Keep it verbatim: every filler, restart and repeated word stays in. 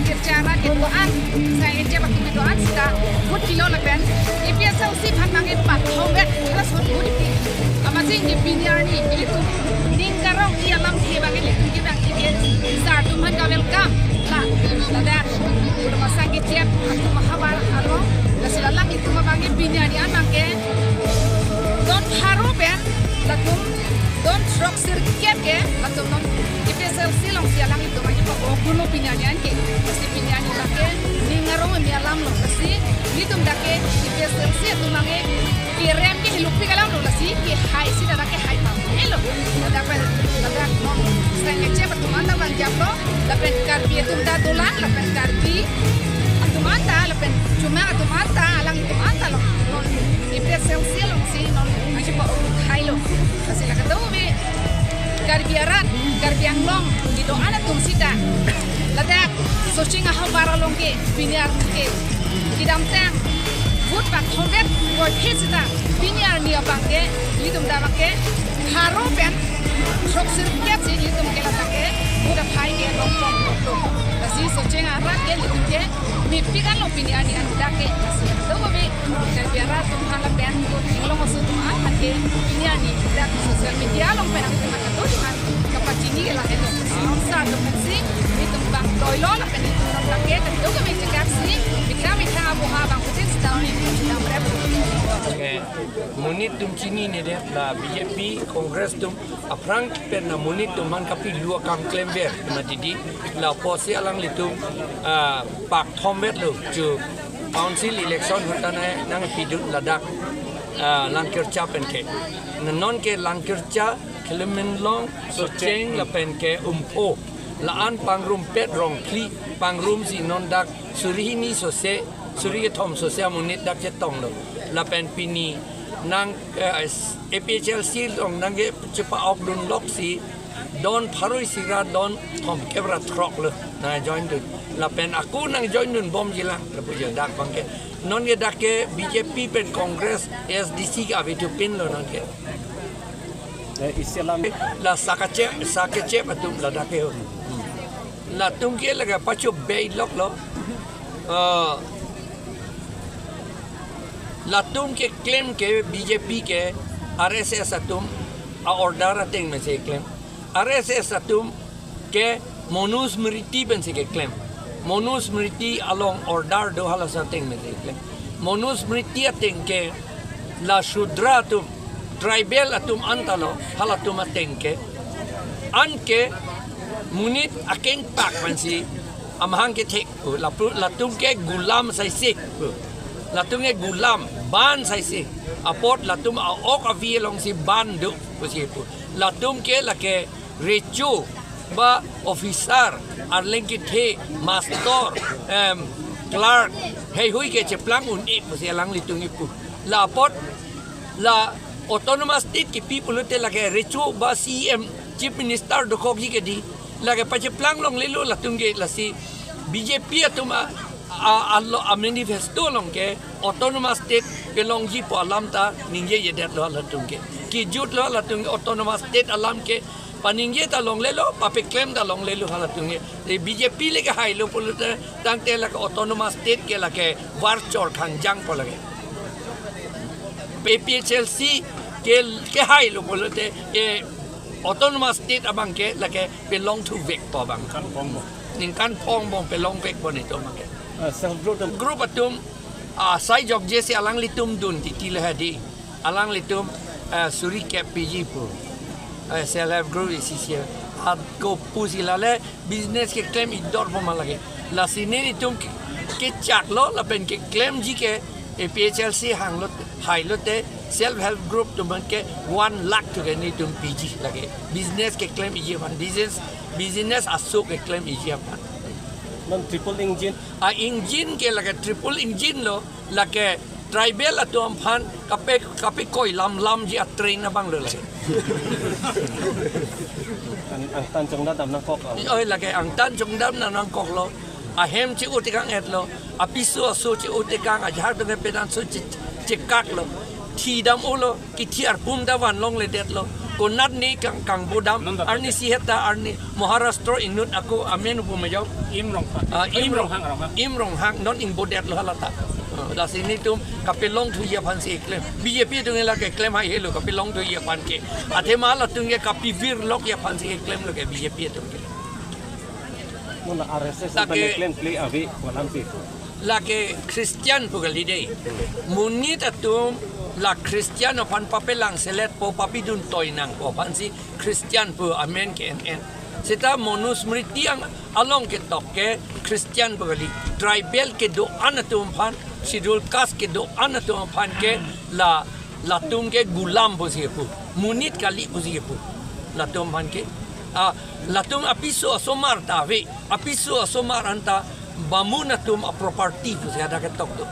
Kirja arat kedo-an, sai keche batu kedo-an sita vote pilo lapen A P H L C aphan abangke pathom vet hala sot vote pi. Amatsi ke pini arni ilitum ning karong-i alamthe abangke ilitum ke abang A P H L C sar atum aphan ka welcome. La, ladak, rumah sakit chet, atum mahabar alo, lasi la alanglitum abangke pini arni an abangke don pharo pen, latum don throk sirkep ke, latum non A P H L C alongsi alanglitum abangke pa-ok dunlo pini arni an ke. Lasi pini arni abangke ning arong-i alam lo. Lasi ilitum dak ke A P H L C atum abangke kerem ke hiluk pik alam lo, lasi kehai si dak ke hai pam helo. Ladak pen, ladak non sai keche atum anta abang japlo, lapen Karbi atum ta dolang, lapen Karbi atum anta, lapen Chomang atum anta, alanglitum anta lo. Non A P H L C alongsi non abangke pa-ok hai lo. Lasi la kadokave Karbi arat, Karbi Anglong kedo-an atum sita, ladak Socheng ahavar along ke pini arni ke kedamtang vote pathom vet vote he sita, pini arni abangke ilitum ta abangke pharo pen throk sirkep si ilitum ke ladak ke vote aphai ke long pon lo. Lasi Socheng arat ke ilitum ke mepik an lo pini arni an dak ke. Lasi kadokave Karbi arat atum aphan lapen inglong aso atum aphan ke pini arni dak social media along pen atum aphan kadokave aphan kapachini ke lahelo. Sar atum pensi ilitum abang toilo lapen ilitum non abangke kadokave chekak si mithang mithang aboha abang kucing sedang ni sedang rep. Eh, monit atum chininedet la B J P, Congress atum aphrang pen la monit atum aphan kapilu akam klemver mati di, la apotsi alanglitum, ah, pathom vetlo, chu council election ahut ta nangpi dun ladak, ah, Langkircha pen ke. Non ke Langkircha, Khiliminlong, Socheng lapen ke Umpho, la-an pangrumpet rong phli, pangrumsi non dak suri hini sose, suri kethom sose amonit dak chetonglo. Lapen pini nang, eh, A P H L C along nangkechepa-ok dunloksi don pharo isi ra don thomkep ra throk lo nangjoin dun. Lapen ako nangjoin dunbomji lang, lapu jo dak abangke. Non ke dak ke B J P pen Congress, A S D C ke ave thupinlo non ke. Eh, isi alam. La sakachep, sakachep atum ladak ke ho. Latum ke lake pacho bei loklo. Ah, latum keklem ke B J P ke R S S atum a-order ateng pensi keklem. R S S atum ke Manusmriti pensi keklem. Manusmriti along order do, halaso ateng pensi keklem. Manusmriti ateng ke la Shudra atum, tribal atum anta lo, halatum ateng ke. Anke monit akengpak pensi amahang kethek pu, lapu, latum ke gulam saisi pu. Latum ke gulam, bond saisi. Apot latum a-ok avi alongsi bond do pusi pu. Latum ke lake recho ba officer, arleng kethe, master, em, clerk, heihui ke cheplang un-e pusi alanglitum kipu. La apot la autonomous state kipi pulote lake recho ba C E M, Chief Minister dokokji ke di, lake pacheplang longlelo latum ke. Lasi B J P atum a, a, a, lo, a-manifesto along ke autonomous state pelongji pu alam ta ningjejedetlo latum ke. Kejutlo latum ke autonomous state alam ke, paningje ta longlelo, papeklem ta longlelo halatum ke. E B J P le kehailo pulote tangte lake autonomous state ke lake varchor khangjang po lake. A P H L C ke, kehailo pulote, e autonomous state abang ke lake pelongthuvek po abang. Ningkan phong bom pelongvek po netum abang ke. Ah, self group atum. Group atum, ah, sai jokje si alanglitum dun titi le hadi. Alanglitum, ah, suri kep piji pu. Ah, self help group isi si. Ako pusi lale business keklem idor po ma lake. Lasi nelitum ke, kechaklo lapen keklemji ke A P H L C hanglo, hailote self help group atum abang ke one lakh to ke netum piji lake. Business keklem iji aphan, business, business aso keklem iji aphan. Non triple engine. A-engine ke lake triple engine lo, lake tribal atum aphan kape, kapekoi lamlamji a-train abang lo lake. Ang, angtan chongdam nangkok lo. Oi, lake angtan chongdam nangkoklo. Ahem che-o tekang-etlo. Apiso aso che-o tekang, ajahak atum ke penan so che, chekaklo. Thidam-olo, kithi arpum ta van longledetlo. Konat ni kang kang bodam, non dapat arni ya. Sihet ta arni Maharashtra inut ako amen pu majau. Im Ronghang. Ah, Im Im Rong-, Ronghang, Ronghang. Im Ronghang non ingbodet lo halata. Ah, lasi nelitum kapelongthuji aphansi keklem. B J P atum ke lake klem hai helo kapelongthuji aphan ke. Athema latum ke kapivirlokji aphansi keklem lo ke B J P atum ke. Mona R S S lake, atum klem kle ave kolam si. Lake Christian pu kali dei. Monit atum la Christian aphan papelangseletpo, papidun toi nangpo aphansi Christian pu amen ke-en-en. Seta Manusmriti ang along ketok ke Christian pu kali. Tribal kedo-an atum aphan, Scheduled Caste kedo-an atum aphan ke la, latum ke gulam pusi pu. Monit kali pusi pu. Latum aphan ke. Ah, latum apiso asomar ta ave. Apiso asomar anta Bamun atum a-property pusi hadak ketok do.